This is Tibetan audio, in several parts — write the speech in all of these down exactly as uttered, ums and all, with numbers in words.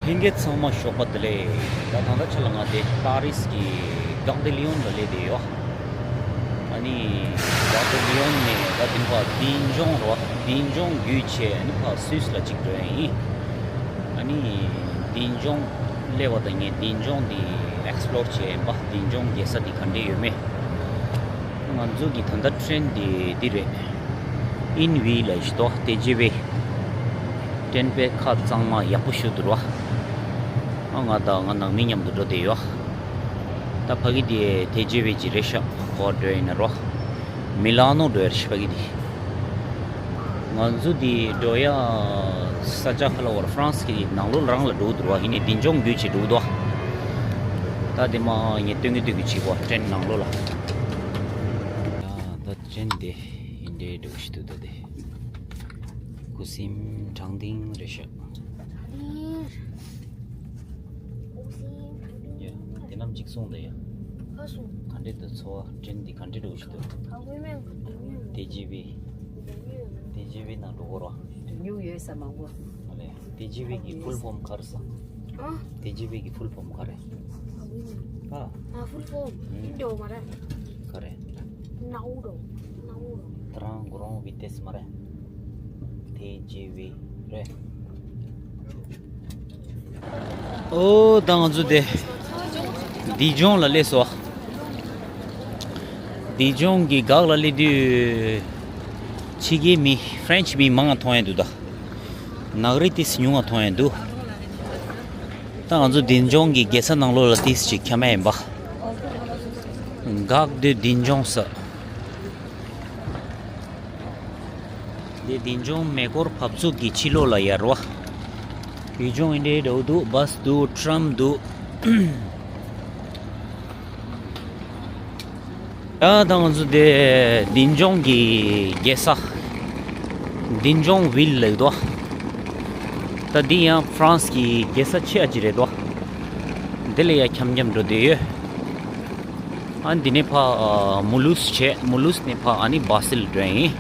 ལྷན་རྒྱས་ཚང་མ་ཞོགས་པ་བདེ་ལེགས། ད་ད་ལྟ་ཆ་ལ་ང་དེ་པ་རིས་ཀྱི་Gare de Lyon ལ་སླེབས་བསྡད་ཡོད། ཨ་ནི་Gare de Lyon ནས་ད་དེ་ཕར་Dijon རེད་བ། Dijon བརྒྱུད་བྱས་ཨ་ནི་ཕར་Suisse ལ་གཅིག་འགྲོ་ཡ་ཡིན། ཨ་ནི་Dijon སླེབས་པ་དང་ངས་Dijon འདི་explore བྱས་ཡིན་པ། Dijon རྒྱལ་ས་འདི་ག་འདྲས་ཡོད་མེད། ང་ཚོ་གི་ད་ལྟ་train འདི་འདི་རེད། Invis ལ་ཞིག་ཏོ་ཏེ་ཇི་ཝེ། train དཔེ་ཁ་གཙང་མ་ཡག་པོ་ཞིག་འདུག་ར། ཨ་ང་དང་ང་ནང་མི་མཉམ་དུ་འགྲོ་བསྡད་ཡོད། ད་ཕ་གི་དེ་ཏེ་ཇི་ཝེ་ཅིག་རེད་ཤག་ག་པར་འགྲོ་ཡིན་ན་རོ། མི་ལ་ནོ་འགྲོ་ཡ་རེད་ཤག་ཕ་གི་དེ། ང་ཚོ་དེ་འགྲོ་ཡ་ས་ཆ་ཁ་ལ་བར་France གི་ནང་ལོགས་རང་ལ་འགྲོ་འདུག་ར། ཡིན་ནའི་Dijon བརྒྱུད་ཅིག་འགྲོ་འདུག་ད་དེ་མ་ངས་སྟོན་གི་སྟོན་གི་བྱེད་དགོས་train ནང་ལོགས་ལ། ད་train དེ་ཡིན་འདྲའི་འགྲོ་ཞིག་འདུག་ད་དེ། ཁུ་སིམ་དྲང་ཐིང་རེད་ཤག་ཡ། དེ་ནམ་གཅིག་གསུངས་ད་ཡ། ག་འདྲས་འདུག་ཚོར་བ། train འདི་ག་འདྲས་འགྲོ་ཞིག་འདུག་ཏེ་ཇི་ཝེ། ཏེ་ཇི་ཝེ་ནང་འགྲོ་གོ་རོ། དོན་སྙིང་ཡོད་ས་མང་པོ། ཨ་ལེ། ཏེ་ཇི་ཝེ་གི་full form ག་རེ་ཟེར། ཨ། ཏེ་ཇི་ཝེ་གི་full form ག་རེ། ཨ། ཨ། Full form འདི་འདྲ་མ་རེད། ག་རེ། ནའུ་རོ། ནའུ་རོ། Train Grande Vitesse མ་རེད། ཏེ་ཇི་ཝེ་རེད། ཨོ་ད་ང་ཚོ་དེ་Dijon ལ་སླེབས་སོང་། Dijon གི་Gare ལ་སླེབས་དུས་ཕྱི་རྒྱལ་མི་French མི་མང་ང་མཐོང་ཡ་འདུག་ད་ནག་རིལ་ཏིས་ཉུང་ང་མཐོང་ཡ་འདུག་ད་ང་ཚོ་Dijon གི་རྒྱལ་ས་ནང་ལོགས་ལ་ཏིས་ཅིག་འཁྱམ་ཡ་ཡིན་པ། Gare de Dijon ཟེར། འདི་Dijon མེ་འཁོར་བབས་ཚུགས་ཀྱི་ཕྱི་ལོགས་ལ་ཡར་བ། ཡུལ་ལྗོངས་འདི་འདྲའི་འདྲ་བོ་འདུག bus འདུག tram འདུག་ཡ་ད་ང་ཚོ་དེ་Dijon གི་རྒྱལ་ས། Dijon ville ལབ་ཀྱི་འདུག་ད་འདི་ཡང་France གི་རྒྱལ་ས་ཆེ་བ་ཅིག་རེད་འདུག་འདི་ལ་ཡ་འཁྱམ་འཁྱམ་འགྲོ་བསྡད་ཡོད། ཨ་འདི་ནས་ཕ་Mulhouse བྱས། Mulhouse ནས་ཕ་ཨ་ནི་Basel འགྲོ་ཡིན།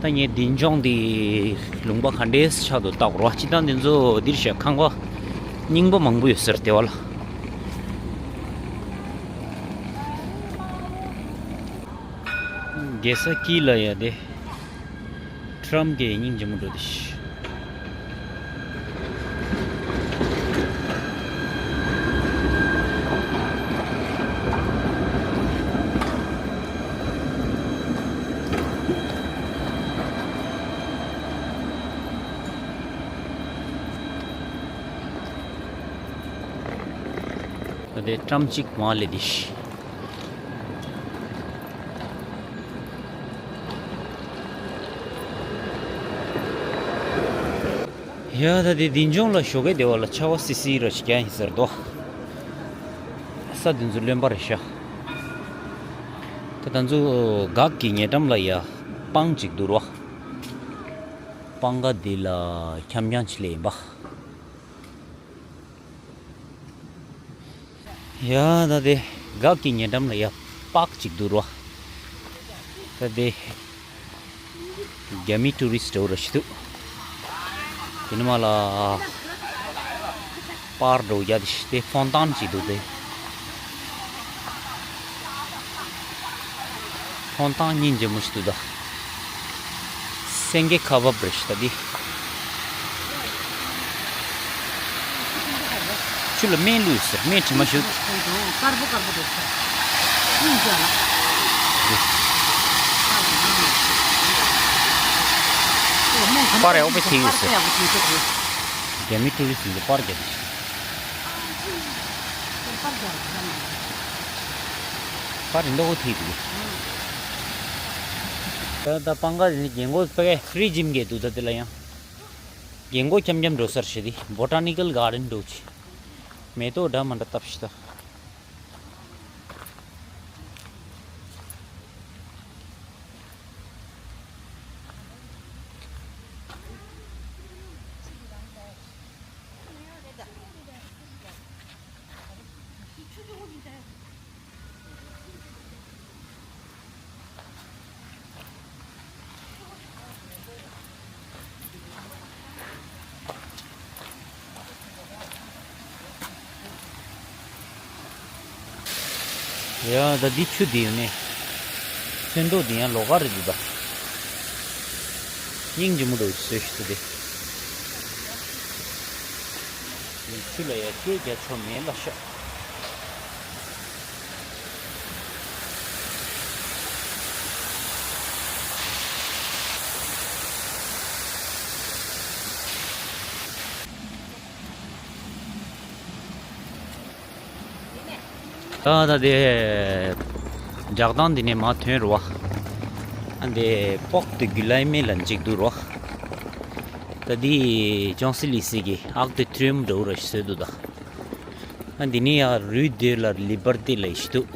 ད་ངས་Dijon འདི་ལུང་པ་ག་འདྲས་ཆགས་འདུག་བལྟ་དགོས་རེད་བ། སྤྱིར་བཏང་འདི་ཚོ་འདིར་བཞག་ཁང་པ་རྙིང་པ་མང་པོ་ཡོད་ས་རེད་དེ་བ་ལ། རྒྱལ་ས་དཀྱིལ་ལ་ཡ་དེ། tram གི་སྙིང་རྗེ་མོ་འགྲོ་དེ་ཤི། ད་དེ་tram གཅིག་མ་སླེབས་དེ་ཤི། ཡ་ད་དེ་Dijon ལ་ཞོགས་ཀས་དེ་བ་ལ་ཆར་པ་སི་སི་ར་ཞིག་རྒྱག་ཡིན་ཟེར་དོ། ས་དེ་ཚོ་རློན་པ་རེད་ཤག་ད་ད་ཚོ་Gare གི་ཉེ་འགྲམ་ལ་ཡ་སྤང་གཅིག་འདུག་རོ། སྤང་ཁ་འདི་ལ་འཁྱམ་འཁྱམ་ཅིག་སླེབས་ཡིན་པ། ཡ་ད་དེ་Gare གི་ཉེ་འགྲམ་ལ་ཡ་park གཅིག་འདུག་རོ། ད་དེ་རྒྱ་མི་tourist འདྲ་བོ་ར་ཞིག་འདུག་དེ་ནས་མ་ལ་པར་འདྲ་བོ་རྒྱག་དེ་ཤི། དེ་fontaine གཅིག་འདུག་དེ། ཧོན་ཐང་སྙིང་རྗེ་མོ་ཞིག་འདུག་ད། སེང་གེ་ཁ་འབབ་རེད་ཤག་ད་འདི། ཆུ་ལ་སྨན་བླུགས་ཟེར། སྨན་དྲི་མ་ཞུ། དཀར་པོ་དཀར་པོ་འདུག་ཤག་སྙིང་རྗེ་ལ། པར་ཡག་པོ་ཐིག་ཡོད་ཟེར། རྒྱ་མི་ཊུ་རི་སི་ཚོ་པར་རྒྱག་གི་ཤག་པར་རིན་པ་གོ་ཐིག་འདུག་ད་ད་སྤང་ཁ་དེ་ནི་རྒན་གོག་ཕ་གི་free gym གི་འདུག་ད་དེ་ལ་ཡང་རྒན་གོག་འཁྱམ་འཁྱམ་འགྲོ་སར་ཞེ་དེ་Botanical Garden འགྲོ་ཆེ། མེ་ཏོག་འདྲ་མ་འདྲ་བཏབ་ཤི་ད། ཡ་ད་འདི་ཆུ་འདི་ཡོད་ནི། ཚོན་མདོག་འདི་ཡང་ལོགས་ཀ་རེད་འདུག་ད། སྙིང་རྗེ་མོ་འདྲ་བོ་ཞིག་བཟོས་ཤིག་ཏུ་དེ། ཆུ་ལ་ཡ་སྐད་རྒྱག་ཆོག་མེད་ལ་ཤག་ད་ད་དེ་རྒྱག་སྟངས་འདི་ནས་མར་ཐོན་རུ་བ། ཨ་འདི་པོག་ཏུ་གུ་ལའི་མེ་ལ་འཇིག་འདུག་རོ། ད་འདི་ཅོང་སི་ལི་སི་གི་ཨག་ཏུ་ཐུམ་འགྲོ་རུ་བཟོས་འདུག་ད། ཨ་འདི་ནས་ཡང་རུས་དེ་ལ་ལི་བར་ཏི་ལ་ཞིག་འདུག་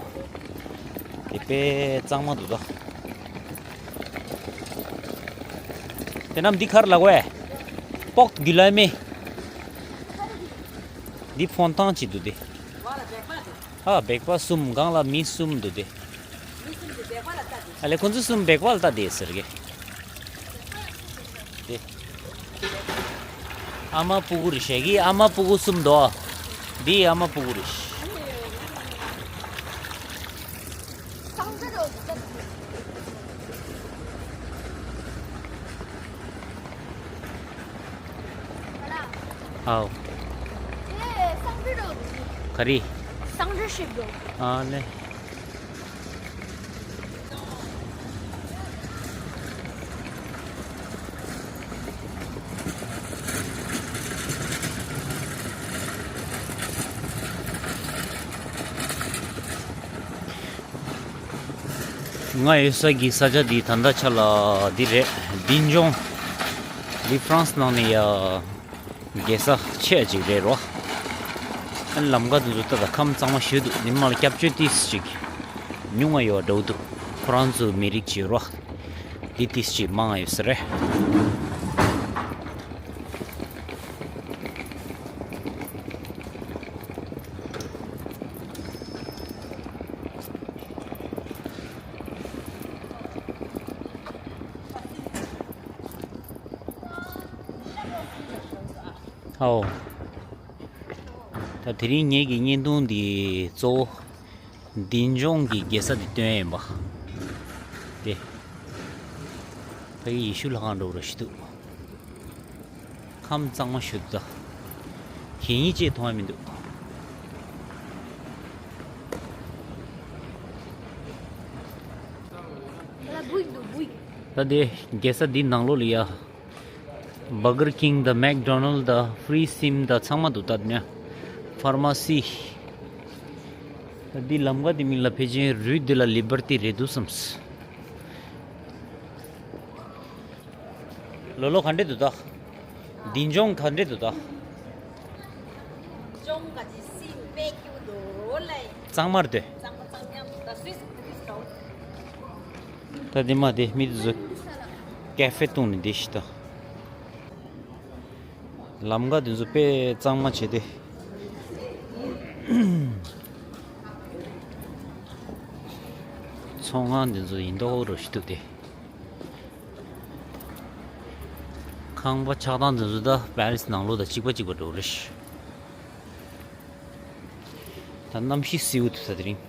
དེ་དཔེ་གཙང་མ་འདུག་ད། དེ་ནམ་འདི་ག་རེ་ལབ་དགོས། པོག་གུ་ལའི་མེ། འདི་ཕོན་ཐང་ཅིག་འདུག་དེ། ཨ་སྦེག་པ་གསུམ་སྒང་ལ་མི་གསུམ་འདུག་དེ། ཨ་ལེ་ཁོང་ཚོ་གསུམ་སྦེག་པ་ལ་ལྟ་དེ་ཟེར་གི། དེ། ཨ་མ་སྤུ་གུ་རེད་ཞེ་གི་ཨ་མ་སྤུ་གུ་གསུམ་འདུག་འདི་ཨ་མ་སྤུ་གུ་རེད། ཨའོ། ག་རེ། ཨ་ལེ། ང་ཡོད་ས་གི་ས་ཆ་འདི་ད་ལྟ་ཆ་ལ་འདི་རེད། ལྡིང་ཇོང་། འདི་ཧྥ་རན་སི་ནང་ནས་ཡ། རྒྱལ་ས་ཆེ་ཅིག་རེད་རོ། ཨ་ནི་ལམ་ཁ་དེ་ཚོ་ད་ད་ཁམས་གཙང་མ་ཞེ་འདུག་འདི་མ་ལ་སྐྱབས་བཅོལ་ཏིས་ཅིག་ཉུང་ང་ཡོད་འགྲོ་འདུག་ཁོ་རང་ཚོའི་མི་རིགས་ཅིག་རོ། འདི་ཏིས་ཅིག་མང་ང་ཡོད་ས་རེད། ཨའོ། ད་དེ་རིང་ངེད་ཀྱི་བརྙན་ཐུང་འདི་གཙོ་བོ་ལྡིང་ཇོང་གི་རྒྱལ་ས་འདི་སྟོན་ཡིན་པ། དེ། ཕ་གི་ཡེ་ཤུ་ལྷ་ཁང་འགྲོ་རུ་ཞིག་འདུག་ཁམས་གཙང་མ་ཞིག་འདུག་གད་སྙིགས་ཅིག་མཐོང་ཡ་མི་འདུག་ད་དེ་རྒྱལ་ས་འདི་ནང་ལོགས་ལ་ཡ། བར་གར་ཀིང་དང་མེག་ཌོ་ནལ་དང་ཧྥི་རི་སིམ་དང་ཚང་མ་འདུག་ད་དེ་ནས་ཕར་མ་སི། ད་འདི་ལམ་ཁ་དེ་མིན་ལ་ཕལ་ཆེར་རུས་དེ་ལ་ལི་བར་ཏི་རེད་འདུག་བསམས། ལོ་ལོ་ག་འདྲས་འདུག་ད། ལྡིང་ཇོང་ག་འདྲས་འདུག་ད། ལྡིང་ཇོང་ག་ཅི་སི་མེ་ཀྱུ་དོ་ལེ། གཙང་མ་རེད་དེ། གཙང་མ་གཙང་ཉམས་ད་སུས་སུ་ཏུ་རིས་ཀའོ། ད་འདི་མ་དེ་མི་དེ་ཚོ་ཀེ་ཧྥེ་བཏུང་ནས་བསྡད་ཤི་ད། ལམ་ཁ་དེ་ཚོ་དཔེ་གཙང་མ་བྱས་ཏེ། ཚོང་ཁང་དེ་ཚོ་ཡིན་མདོག་རུ་ཞིག་འདུག་སྟེ། ཁང་པ་ཆགས་སྟངས་དེ་ཚོ་ད་པེ་རིས་ནང་ལོགས་དང་གཅིག་པ་གཅིག་པ་འདྲ་བོ་རེད། ད་གནམ་གཤིས་བསིལ་པོ་འདུག་ད་དེ་རིང་།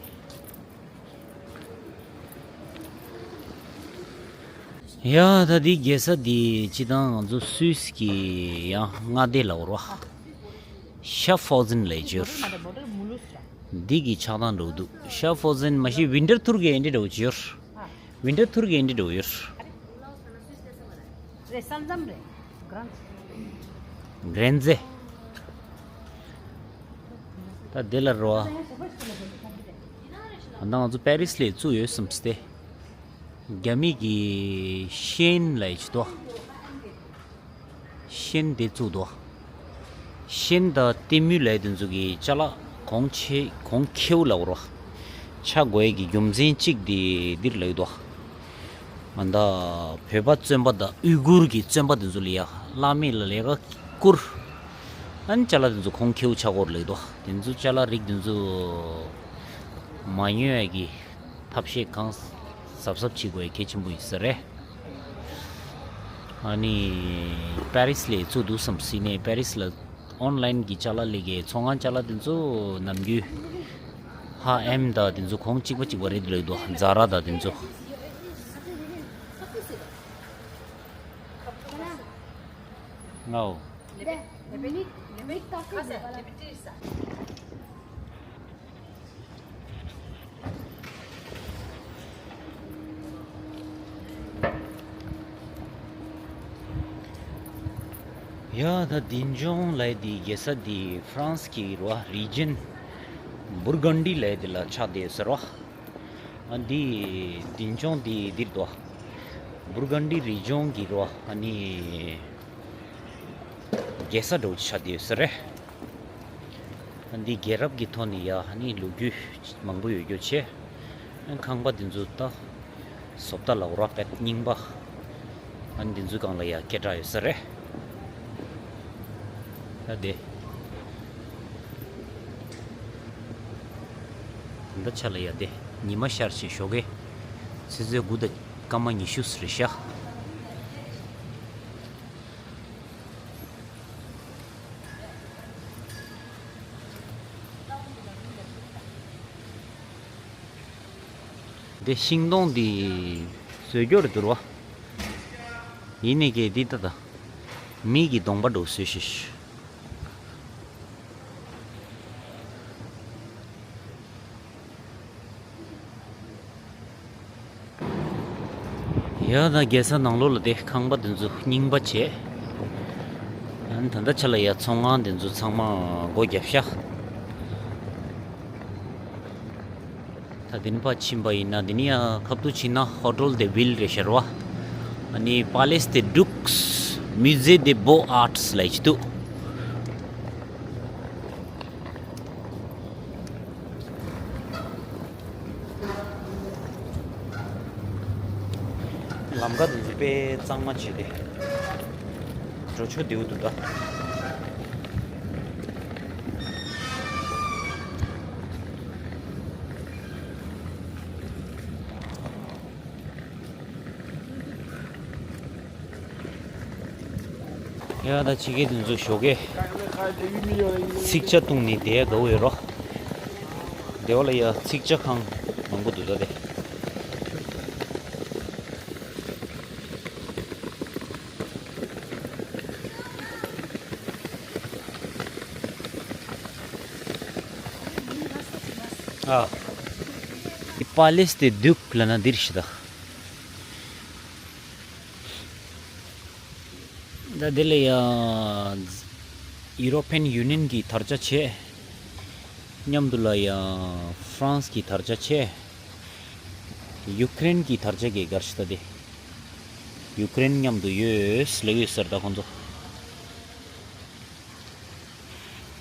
ཡ་ད་འདི་རྒྱལ་ས་འདི་སྤྱི་བཏང་ང་ཚོ་སུད་སི་གི་ཡང་མངའ་སྡེ་ལ་འོར་བ། ཤ་ཧྥོ་ཟན་ལབ་ཀྱི་ཡོད། འདི་གི་ཆགས་སྟངས་འགྲོ་འདུག་ཤ་ཧྥོ་ཟན་མ་གཞི་ཝིན་ཊར་ཐུར་གི་ཨེ་འདྲ་འགྲོ་གི་ཡོད། ཝིན་ཊར་ཐུར་གི་ཨེ་འདྲ་འགྲོ་གི་ཡོད། རེད་ས་མཚམས་རེད། གྷ་རན་ཛེ། ད་དེ་ལ་རོ། ད་ང་ཚོ་པེ་རིས་ལ་བཙུགས་ཡོད་བསམས་ཏེ། རྒྱ་མི་གི་ཤན་ལབ་ཡ་ཅིག་འདུག་ཤན་དེ་བཙུགས་འདུག་ཤན་དང་གཏི་མུག་ལབ་ཡ་དེ་ཚོ་གི་ཅ་ལག་གོང་ཆེ་གོང་ཁེའུ་ལབ་རོ། ཆ་དགོས་ཡ་གི་རྒྱུ་མཚན་གཅིག་དེ་འདིར་ལབ་ཀྱི་འདུག་ང་ད་བོད་པ་བཙོན་པ་དང་ཨུ་གུར་གྱི་བཙོན་པ་དེ་ཚོ་ལ་ཡ་བླ་མེད་ལ་ལས་ཀ་བསྐུར། ཨ་ནི་ཅ་ལག་དེ་ཚོ་གོང་ཁེའུ་ཆགས་ཀྱི་ཡོད་རེད་ལབ་ཀྱི་འདུག་དེ་ཚོ་ཅ་ལག་རིགས་དེ་ཚོ་མ་ཉོ་ཡ་གི་ཐབས་ཤེས་གང་གཟབ་གཟབ་བྱེད་དགོས་ཡ་གལ་ཆེན་པོ་ཡིན་ས་རེད། ཨ་ནི་པེ་རིས་ལ་བཙུགས་འདུག་བསམས་ནས་པེ་རིས་ལ་ཨོན་ལའིན་གྱི་ཅ་ལག་ལས་ཀའི་ཚོང་ཁང་ཅ་ལག་དེ་ཚོ་ནམ་རྒྱུན་ ཧ་ཨེམ་དང་དེ་ཚོ་གོང་གཅིག་པ་གཅིག་པ་རེད་འདུག་ཛ་ར་དང་དེ་ཚོ། ངའོ། ཡ་ད་འདི་ལྗོངས་ལ་འདི་རྒྱལ་ས་འདི་ཧྥ་རན་སི་གི་རེད་བ། རི་ཇན་བུར་གན་ཌི་ལ་འདི་ལ་ཆགས་བསྡད་ཟེར་བ། ཨ་འདི་འདི་ལྗོངས་འདི་འདིར་འདུག་བུར་གན་ཌི་རི་ལྗོངས་ཀྱི་རེད་བ། ཨ་ནི་རྒྱལ་ས་འདྲ་བོ་ཆགས་བསྡད་ཡོད་ས་རེད། འདི་རྒྱལ་རབས་ཀྱི་ཐོག་ནས་ཡ་ནི་ལོ་རྒྱུས་མང་པོ་ཡོད་རྒྱུ་བྱས། ཁང་པ་འདི་ཚོ་ད་བཟོ་ལྟ་ལ་རོགས་པས་རྙིང་པ། ཨ་ནི་འདི་ཚོའི་སྒང་ལ་ཡ་སྐད་གྲགས་ཡོད་ས་རེད། ད་དེ་ད་ཆ་ལ་ཡ་དེ་ཉི་མ་ཤར་བྱས་ཞོགས་ཀས་ཆུ་ཚོད་དགུ་དང་སྐར་མ་ཉི་ཤུ་རེད་ཤག་འདི་ཤིང་སྡོང་འདི་བཟོས་རྒྱུ་རེད་འདུག་བ། ཡིན་ནའི་གི་འདི་ལྟ་ད། མི་གི་གདོང་པ་འདྲ་བོ་བཟོས་ཤིག་ཡ་ད་རྒྱལ་ས་ནང་ལོགས་ལ་དེ་ཁང་པ་དེ་ཚོ་རྙིང་པ་བྱས། ཨ་ནི་ད་ལྟ་ཆ་ལ་ཡ་ཚོང་ཁང་དེ་ཚོ་ཚང་མ་སྒོ་བརྒྱབ་ཤག་ད་དེ་ནི་ཕར་ཕྱིན་པ་ཡིན་ན་དེ་ནི་ཡ་ཁ་ཐུག་ཕྱིན་ན་ཧོ་ཊེལ་དེ་ཝིལ་རེད་ཤར་བ། ཨ་ནི་Palais des Ducs, Musée des Beaux Arts ལ་ཡིན་འདུག་ལམ་ཁ་དེ་ཚོ་དཔེ་གཙང་མ་བྱས་ཏེ། འགྲོ་ཆོག་བདེ་པོ་འདུག་ད། ཡ་ད་ཕྱི་རྒྱལ་དེ་ཚོ་ཞོགས་ཀས་ཚིག་ཇ་བཏུང་ནས་བསྡད་དགའ་བོ་ཡོད་རོ། བདེ་བ་ལ་ཡ་ཚིག་ཇ་ཁང་མང་པོ་འདུག་ད་དེ། ཨ། Palais des Ducs ལབ་ན་འདིར་ཤི་ད། ད་དེ་ལ་ཡ་ཡུ་རོ་པན་ཡུ་ནི་ཡན་གྱི་དར་ཆ་བྱས། མཉམ་དུ་ལ་ཡ་ཧྥ་རན་སི་གི་དར་ཆ་བྱས། ཡུ་ཀེ་རེན་གྱི་དར་ཆ་གི་སྒར་ཤི་ད་དེ། ཡུ་ཀེ་རེན་མཉམ་དུ་ཡོད་ལེ་ཡོད་ཟེར་ད་ཁོང་ཚོ།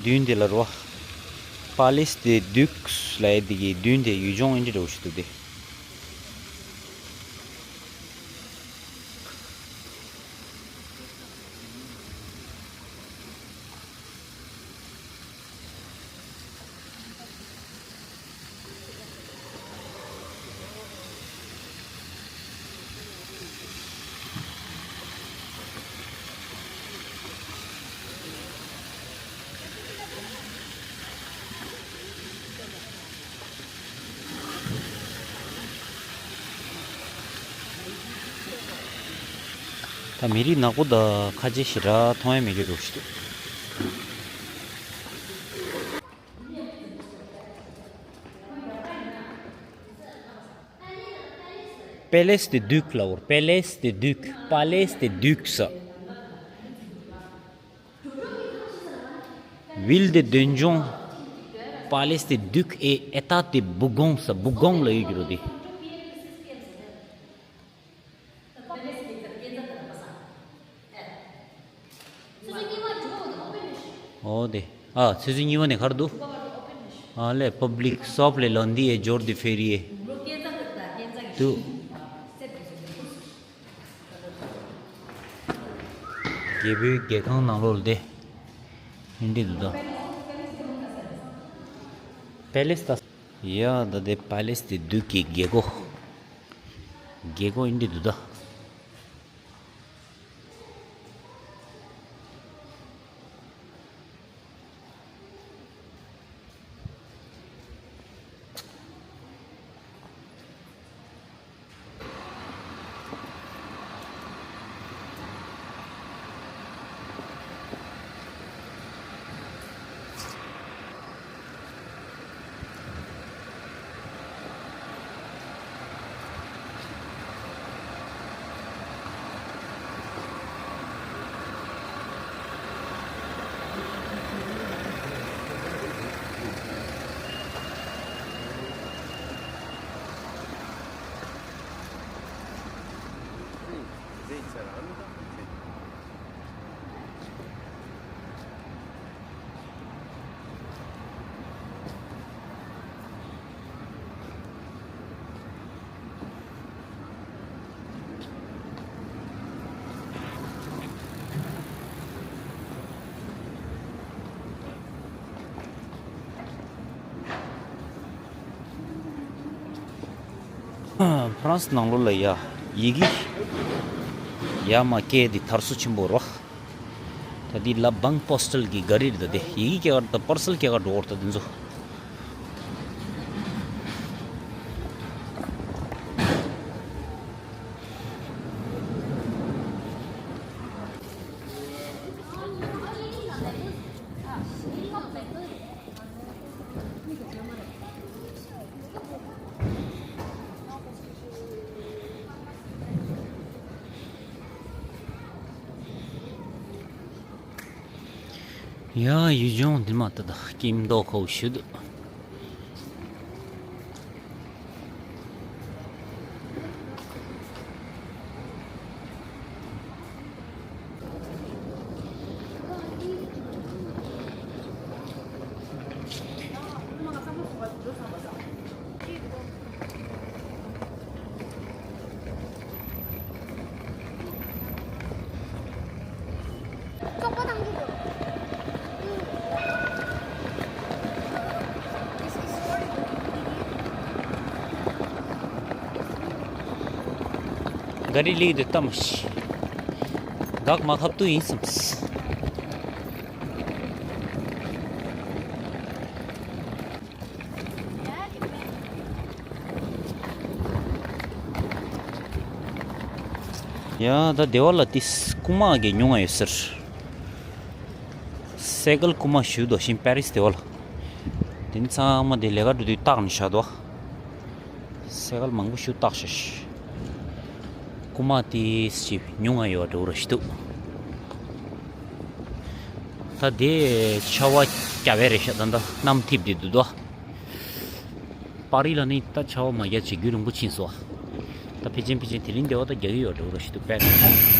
མདུན་དེ་ལ་རོ། Palais des Ducs ལབ་ཡ་དེ་གི་མདུན་དེ་ཡུལ་ལྗོངས་ཨིན་ཇི་འདྲ་བོ་ཞིག་འདུག་སྟེ། ད་མི་རིགས་ནག་པོ་དང་ཁ་ཆེ་ཞེ་དྲག་མཐོང་ཡ་མེད་ཀྱི་འདུག་ཞིག་འདུག Palais des Ducs ལབ་བོར། Palais des Ducs, Palais des Ducs. Ville de Dungeon, Palais des Ducs et État de Bougon ས། བུ་གོང་ལ་ཡོད་ཀྱི་རེད་དེ། ཨོ་དེ། ཨ་ཚོད་ཚོད་གཉིས་པ་ནས་ག་རེ་འདུག་ཨ་ལས་public sauf les lundis et jours de férié འདུག་རྒྱལ་པོའི་རྒྱལ་ཁང་ནང་ལོགས་ལ་དེ། ཨིན་འདྲི་འདུག་ད། Palais ད། ཡ་ད་དེ་Palais des Ducs གི་རྒྱལ་སྒོ། རྒྱལ་སྒོ་ཨིན་འདྲི་འདུག་ད། ཧྥ་རན་སི་ནང་ལོགས་ལ་ཡ་ཡི་གེ་ཡ་མ་སྐད་དེ་དར་སོ་ཆེན་པོ་རོ། ད་འདི་ལ་བང་པོ་སི་ཊལ་གི་ག་རི་རེད་ད་དེ། ཡི་གེ་སྐྱེལ་ག་ད་པར་སལ་སྐྱེལ་ག་འགྲོ་གི་རེད་ད་དེ་ཚོ། ཡ་ཡུལ་ལྗོངས་འདི་མ་ལྟ་ད་སྐྱིད་མདོག་ཁ་པོ་ཞིག་འདུག། ག་རི་ལི་དུ་ཏམ་ཤི། གག་མ་ཁབ་ཏུ་ཡིན་སམ། ཡ་ད་སྡེ་བ་ལ་ཏིས་རྐུ་མ་གི་ཉུང་ང་ཡོད་ཟེར། སེ་གལ་རྐུ་མ་ཞུ་དོ་ཤིང་པེ་རིས་སྡེ་བ་ལ། དེ་ནི་ཚང་མ་དེ་ལས་ཀ་འགྲོ་དུས་བཏགས་ནས་བཞག་དོ། སེ་གལ་མང་པོ་ཞུ་བཏགས་ཤག། རྐུ་མ་ཏིས་ཅི་ཉུང་ང་ཡོད་འགྲོ་ར་ཞིག་འདུག། ད་དེ་ཆར་པ་རྒྱབ་པ་རེད་ཤག། ད་ད་གནམ་འཐིབས་དེ་འདུག་དོ། པ་རི་ལ་ནི་ད་ཆར་པ་མ་རྒྱབ་ཅིག་རྒྱུན་རིང་པོ་ཕྱིན་སོང་། ད་ཕལ་ཆེར་ཕལ་ཆེར་དེ་རིང་སྡེ་བ་ད་རྒྱག་གི་ཡོད་འགྲོ་ར་ཞིག་འདུག་པས།